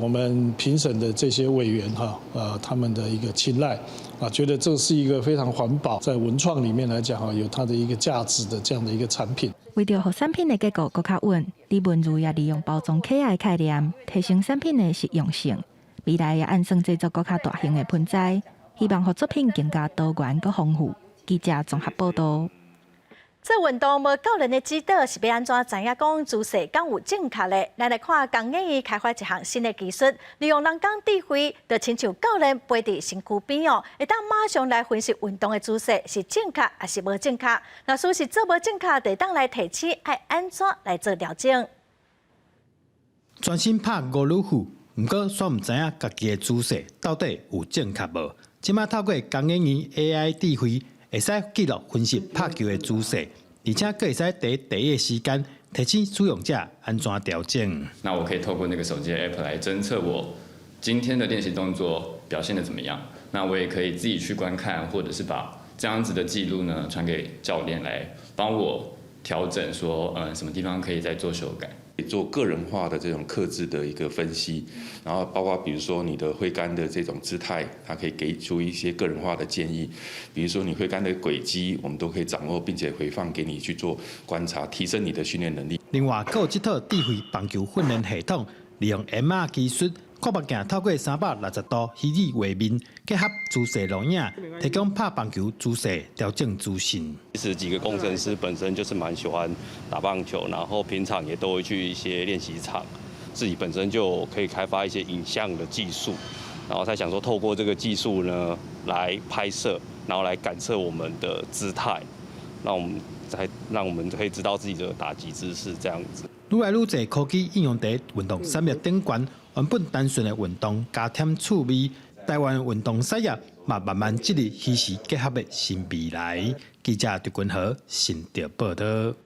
我們評審的這些委員哈，他們的一個青睞啊，覺得這是一個非常環保，在文創裡面來講哈，有它的一個價值的這樣的一個產品。為著予產品的結構閣較穩，李文如也利用包裝殼的概念，提升產品的實用性。未來也按算製作閣較大型的盆栽，希望予作品更加多元閣豐富。記者綜合報導。做運動無教練的指導是欲按怎知影講姿勢敢有正確咧？咱來看工研院開發一項新的技術，利用人工智慧，就親像教練陪佇身軀邊哦，會當馬上來分析運動的姿勢是正確抑是無正確。若是是做無正確，就會當來提醒愛按怎來做調整。專心拍高爾夫，毋過煞毋知影家己的姿勢到底有正確無？這馬透過工研院 AI 智慧，會使記錄分析拍球的姿勢，而且閣會使佇第一時間提醒使用者按怎調整。那我可以透過那個手機 app 來偵測我今天的練習動作表現得怎麼樣。那我也可以自己去觀看，或者是把這樣子的記錄呢傳給教練來幫我調整，說什麼地方可以再做修改。做個人化的這種客製的一個分析，然後包括比如說你的揮桿的這種姿態，它可以給出一些個人化的建議。比如說你揮桿的軌跡，我們都可以掌握，並且回放給你去做觀察，提升你的訓練能力。另外，閣有這套智慧棒球訓練系統，利用 MR 技術，擴目鏡透過360度虛擬畫面，結合姿勢錄影，提供拍棒球姿勢調整資訊。其實幾個工程師本身就是蠻喜歡打棒球，然後平常也都會去一些練習場，自己本身就可以開發一些影像的技術，然後才想說透過這個技術呢來拍攝，然後來感測我們的姿態，讓我們才讓我們可以知道自己的打擊姿勢這樣子。愈來愈濟科技應用佇運動產業頂懸，原本單純的運動加添趣味，台灣運動產業嘛慢慢進入虛實結合的新未來。記者陳君豪新竹報導。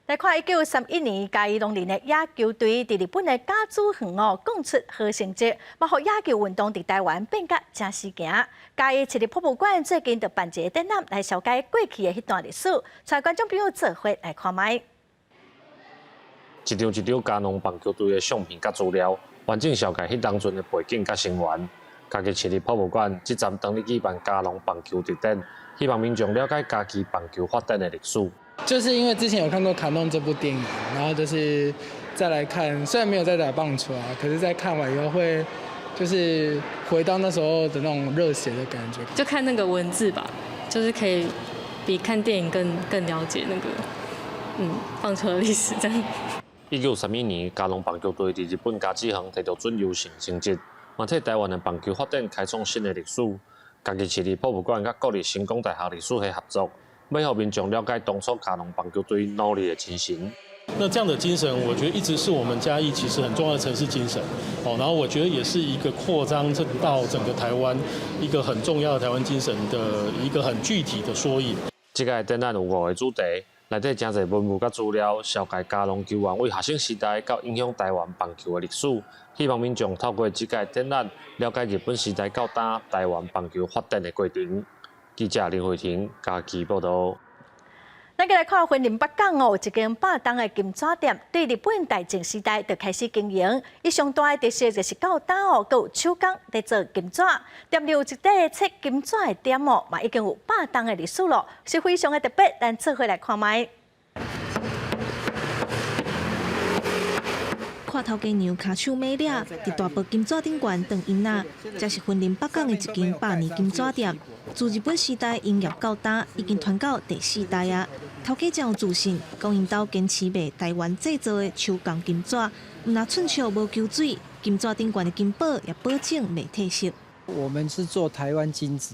來看1931年嘉義農林的野球隊佇日本的甲子園哦，貢出好成績，嘛予野球運動佇台灣變甲誠時行。嘉義市立博物館最近就辦一個展覽來紹介過去的彼段歷史，帶觀眾朋友做伙來看覓。一張一張嘉農棒球隊的相片佮資料，完整紹介彼當陣的背景佮成員。嘉義市立博物館這站當咧舉辦嘉農棒球特展，希望民眾了解嘉義棒球發展的歷史。就是因為之前有看過《卡農》這部電影，然後就是再來看，雖然沒有在打棒球啊，可是在看完以後會就是回到那時候的那種熱血的感覺。就看那個文字吧，就是可以比看電影更了解那個棒球的歷史這樣。1931年，嘉農棒球隊佇日本甲子園摕著準優勝成績，嘛替台灣的棒球發展開創新的歷史。嘉義市立博物館佮國立成功大學歷史系合作，欲予民眾了解當初嘉農棒球隊努力的精神。那這樣的精神，我覺得一直是我們嘉義其實很重要的城市精神。哦，然後我覺得也是一個擴張到整個台灣一個很重要的台灣精神的一個很具體的縮影。這屆展覽有五個主題，內底誠濟文物佮資料，紹介嘉農球員對學生時代到影響台灣棒球的歷史。希望民眾透過這屆展覽，了解日本時代到今台灣棒球發展的過程。記者林慧婷嘉義報導。咱閣來看雲林北港哦，有一間百冬的金紙店，對日本大正時代就開始經營。伊上大的特色就是到今哦，閣有手工佇做金紙。店裡有一塊切金紙的點哦，嘛已經有百冬的歷史咯，是非常的特別。咱做伙來看覓。看頭家娘跤手美掠，佇大埔金紙頂懸斷音仔，這是雲林北港的一間百年金紙店。自日本時代營業到今，已經傳到第四代啊。頭家真有自信，講𪜶兜堅持賣台灣製造的手工金紙，毋但寸笑無搝水，金紙頂懸的金箔也保證袂褪色。我們是做台灣金紙，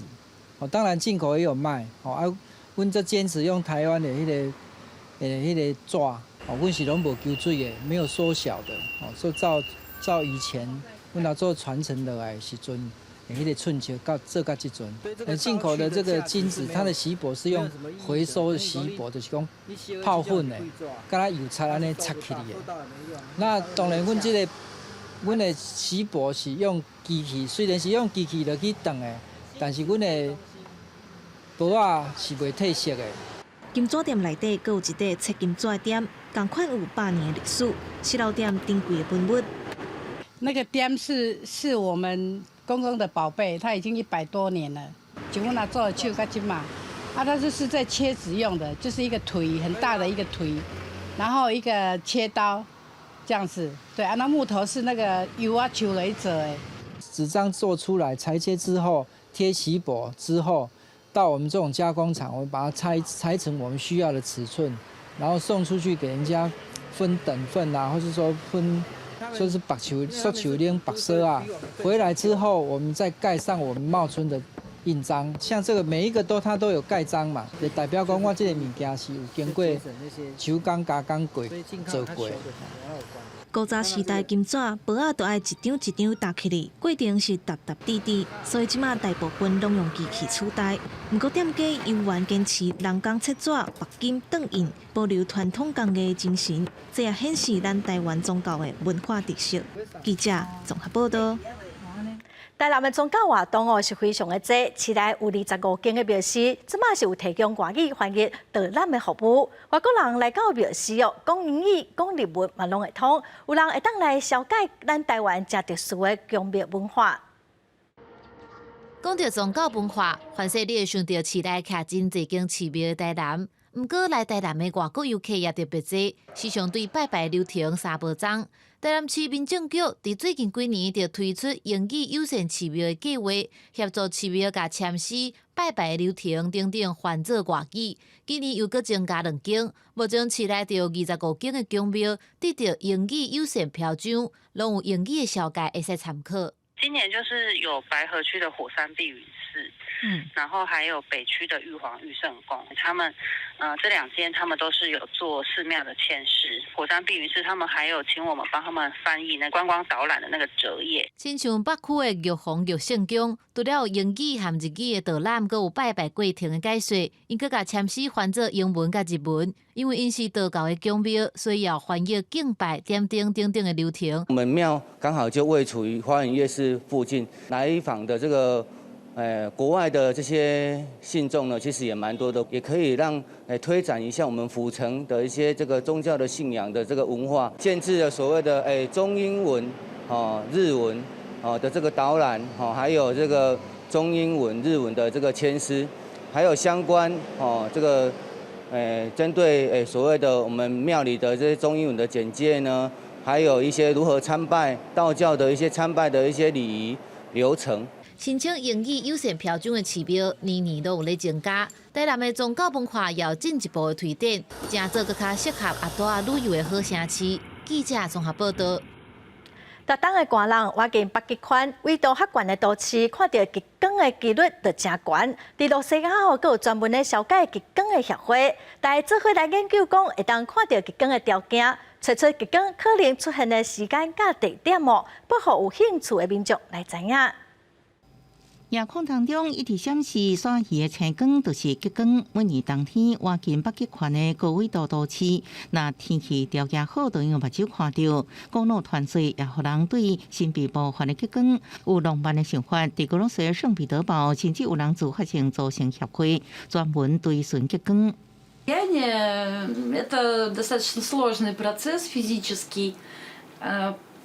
哦，當然進口也有賣，哦啊，阮則堅持用台灣的彼個紙，哦，阮是攏無搝水的，沒有縮小的，哦，所以照照以前阮若做傳承落來的時陣，彼個寸尺到做到這陣。進口的這個金紙，它的錫箔是用回收錫箔，就是講泡粉的，敢若油漆按呢擦起來的。那當然，阮這個阮的錫箔是用機器，雖然是用機器落去斷的，但是阮的箔仔是袂褪色的。金紙店內底閣有一塊切金紙的店，仝款有100年的歷史，是老店珍貴的文物。那個店是我們公公的寶貝，他已經100多年了。就阮阿祖的手到這馬，啊，他就是在切紙用的，就是一個錘，很大的一個錘，然後一個切刀，這樣子。對啊，那木頭是那個柚仔樹來做的。紙張做出來，裁切之後貼錫箔之後，到我們這種加工廠，我們把它拆成我們需要的尺寸，然後送出去給人家分等份啊，或是說分，說是縛樹、縮樹奶、縛索啊。回來之後，我們再蓋上我們茂春的印章。像這個每一個都它都有蓋章嘛，就代表講我這個物件是有經過手工加工過做過。古早時代金紙箔仔都愛一張一張疊起來，過程是沓沓疊疊，所以這馬大部分攏用機器取代。毋過店家猶原堅持人工切紙、縛金、燙印，保留傳統工藝精神，這也顯示咱台灣宗教的文化特色。記者綜合報道。台南的宗教活動哦是非常的濟，市內有25間的廟寺，這馬是有提供外語翻譯導覽的服務。外國人來到廟寺哦，講英語、講日文嘛攏會通。有人會當來紹介咱台灣誠特殊的宮廟文化。講著宗教文化，凡勢你會想著市內徛真濟間寺廟的台南。毋過來台南的外國遊客也特別濟，時常對拜拜流程三無鏨。台南市民政局佇最近幾年就推出英語友善寺廟的計劃，協助寺廟共簽詩、拜拜流程等等翻做外語。今年又閣增加兩間，目前市內就有25間的宮廟得著英語友善標章，攏有英語的紹介會使參考。今年就是有白河區的火山碧雲寺，然後還有北區的玉皇御聖宮，他們，這兩間他們都是有做寺廟的簽詩。火山碧雲寺他們還有請我們幫他們翻譯那觀光導覽的那個折頁。親像北區的玉皇玉聖宮，除了有英語和日語的導覽，閣有拜拜過程的解說，𪜶閣共簽詩翻做英文佮日文。因為𪜶是道教的宮廟，所以要翻譯敬拜、點燈等等的流程。我們廟剛好就位處於花園夜市附近，來訪的這個，國外的這些信眾呢，其實也蠻多的，也可以讓推展一下我們府城的一些這個宗教的信仰的這個文化，建置了所謂的中英文、哦日文、哦的這個導覽，哦還有這個中英文、日文的這個簽詩，還有相關哦這個。針對所謂的我們廟裡的這些中英文的簡介呢，還有一些如何參拜道教的一些參拜的一些禮儀流程。申請英語友善標準的寺廟，年年都有咧增加。台南的宗教文化也有進一步的推展，成做閣較適合阿多仔旅遊的好城市。記者綜合報道。台東的寒冷，倚近北極圈，緯度較懸的都市，看著極光的幾率就誠懸。佇露西亞哦，閣有專門咧紹介極光的協會，大家做伙來研究講，會當看著極光的條件，揣出極光可能出現的時間佮地點哦，予有興趣的民眾來知影。夜空當中一直閃爍煞魚的星光，就是極光。每年冬天，倚近北極圈的高緯度都市，若天氣條件好，就用目睭看著。古老傳說也予人對神秘無法的極光有浪漫的想法。佇俄羅斯聖彼得堡，甚至有人自發性組成協會，專門追尋極光。 Это достаточно сложный процесс физический.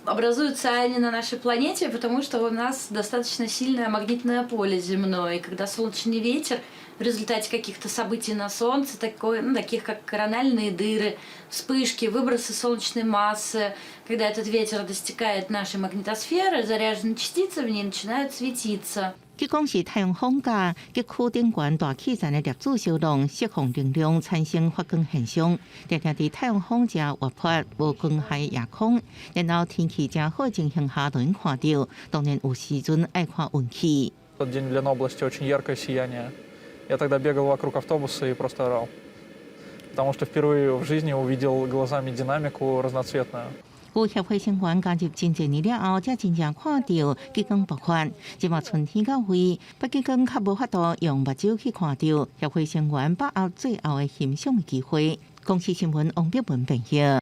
Образуются они на нашей планете, потому что у нас достаточно сильное магнитное поле земное. И когда солнечный ветер В результате каких-то событий на Солнце, такой, ну, таких как корональные дыры, вспышки, выбросы солнечной массы. Когда этот ветер достигает нашей магнитосферы, заряженные частицы в ней начинают светиться. 極光是太陽風佮極區頂懸大氣層的粒子相撞，釋放能量，產生發光現象。定定佇太陽風誠活潑、無光害夜空，然後天氣誠好情形下就能看著。當然有時陣愛看運氣。 Тот день в Ленобласти очень яркое сияние. Я тогда бегал вокруг автобуса и просто орал. Потому что впервые в жизни увидел глазами динамику разноцветную. 有協會成員加入真濟年了後，才真正看著極光爆發。這馬春天到位，北極光較無法度用目睭去看著。協會成員把握最後的欣賞的機會。公視新聞王碧文編譯。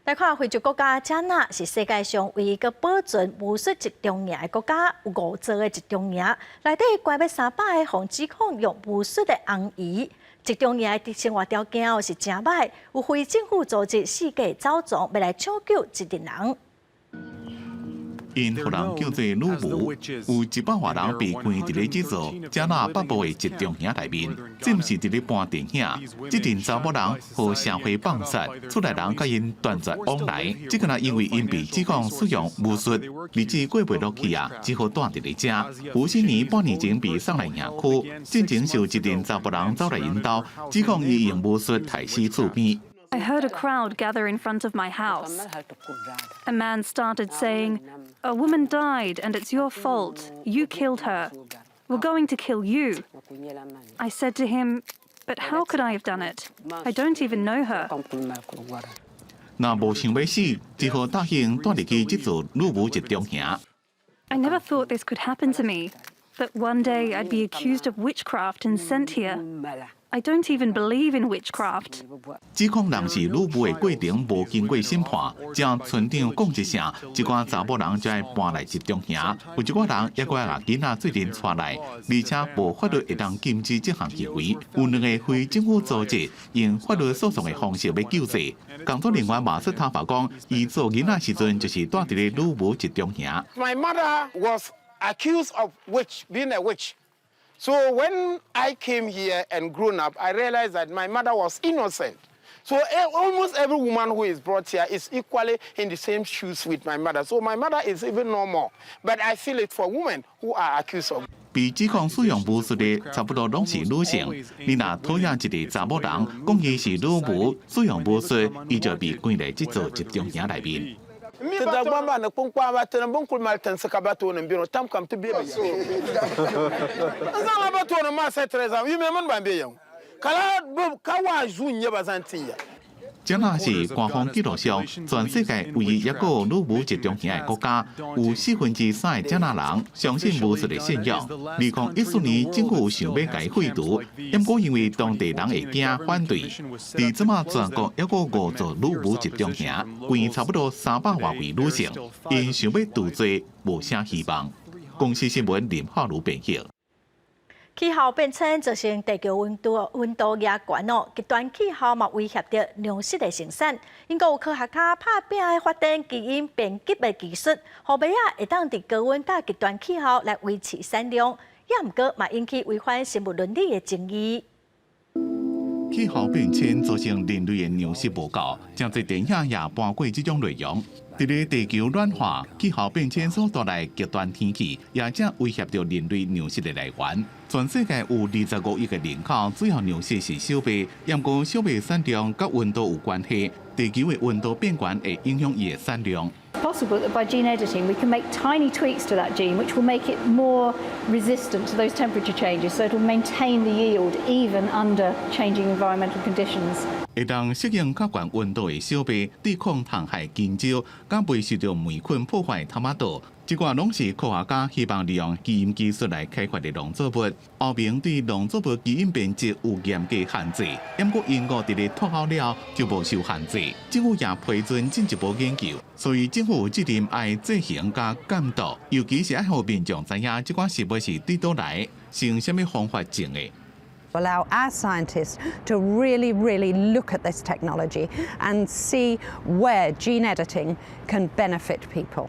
來看非洲國家加納是世界上唯一閣保存巫術集中營的國家，有五座的集中營，內底關欲300个，予指控用巫術的紅姨。集中營的生活條件是誠䆀，有非政府組織四界走傱，欲來搶救這陣人。𪜶予人叫做女巫，有100外人被關佇咧這座加納北部的集中營內面，這毋是佇咧搬電影。這陣查某人予社會放殺，厝內人佮𪜶斷絕往來。這个若因為𪜶被指控使用巫術，日子過袂落去啊，只好蹛佇咧遮。吳欣妮半年前被送來營區，進前是有一陣查埔人走來𪜶兜，指控伊用巫術刣死厝邊。 I heard a crowd gather in front of my house. A man started saying, "A woman died and it's your fault. You killed her. We're going to kill you." I said to him, "But how could I have done it? I don't even know her." 若無想欲死，只好答應蹛入去這座女巫集中營。 I never thought this could happen to me, that one day I'd be accused of witchcraft and sent here. I don't even believe in witchcraft. 指控人是女巫的過程無經過審判，只村長講一聲，這寡查某人就愛搬來集中營。有一寡人猶閣愛共囡仔做陣帶來，而且無法律會當禁止這項行為。有兩个非政府組織用法律訴訟的方式欲救濟。工作人員馬斯塔法講，伊做囡仔時陣就是蹛佇咧女巫集中營。 My mother was accused of witch, being a witch. So when I came here and grown up, I realized that my mother was innocent. So almost every woman who is brought here is equally in the same shoes with my mother. So my mother is even no more. But I feel it for women who are accused of. 被指控使用巫術的差不多攏是女性。你若討厭一个查某人，講伊是女巫，使用巫術，伊就被關佇這座集中營內面。 Ti Dagbamba ni kpunkpaamba tini bin kuli mali tinsi ka ba tooni n bɛ tam kam ti bɛ bi ya n zaŋla ba tooni maa sa tiri zaŋ yimɛ mini ban bɛ ya ka la ka waa zu n nyɛ ba zaŋ tin ya。這若是官方記錄上全世界唯一一個女巫集中營的國家，有3/4的加納人相信巫術的信仰。2014年政府想欲共伊廢除，毋過因為當地人會驚反對。佇這馬全國猶閣五座女巫集中營，關差不多300外位女性，𪜶想欲逃罪，無啥希望。公視新聞林浩如編譯。氣候變遷造成地球溫度加懸哦，極端氣候嘛威脅著糧食的生產。英國有科學家拍拚來發展基因編輯的技術，予麥仔會當佇高溫佮極端氣候來維持產量，也毋過嘛引起違反生物倫理的爭議。氣候變遷造成人類的糧食無夠，誠濟電影也搬過這種內容。佇咧地球暖化、氣候變遷所帶來極端天氣，也正威脅著人類糧食的來源。全世界有25億个人口，主要糧食是小麥，毋過小麥產量佮溫度有關係，地球的溫度變懸會影響伊的產量。 Possible that by gene editing we can make tiny tweaks to that gene which will make it more resistant to those temperature changes, so it will maintain the yield even under changing environmental conditions. 會當適應較懸溫度的小麥，對抗蟲害香蕉，佮袂受著黴菌破壞的茼仔豆，這寡攏是科學家希望利用基因技術來開發的農作物。歐盟對農作物基因編輯有嚴格限制，毋過英國佇咧脫歐了就無受限制。政府也批准進一步研究，所以政府有責任愛制衡佮監督，尤其是愛予民眾知影這款食物是佇佗來，是用啥物方法種的。 Allow our scientists to really, really look at this technology and see where gene editing can benefit people.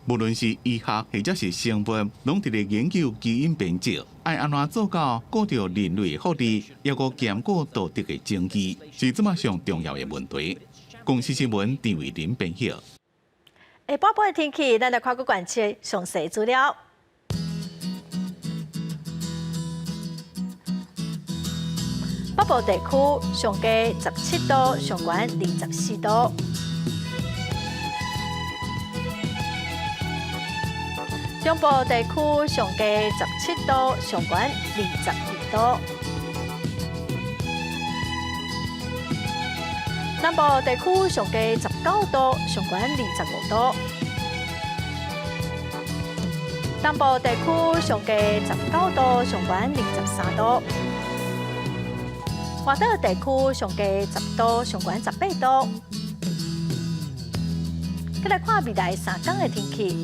無論是醫學或者是生物，攏佇咧研究基因編輯，愛按怎做到顧著人類的福利，抑閣兼顧道德的爭議，是這馬上重要的問題。公視新聞陳慧琳編譯。下晡晡的天氣，咱來看閣關切詳細資料。北部地區上低17度，上懸24度。中部地區上低17度，上懸22度。南部地區上低19度，上懸25度。東部地區上低19度，上懸23度。外島地區上低10度，上懸18度。閣來看未來3工的天氣。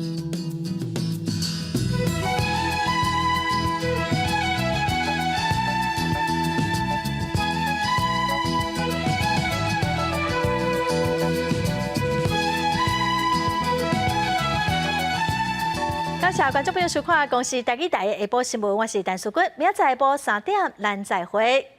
感謝觀眾朋友收看《公視台語台》的下晡新聞，我是陳淑君，明仔載下晡3點，咱再會。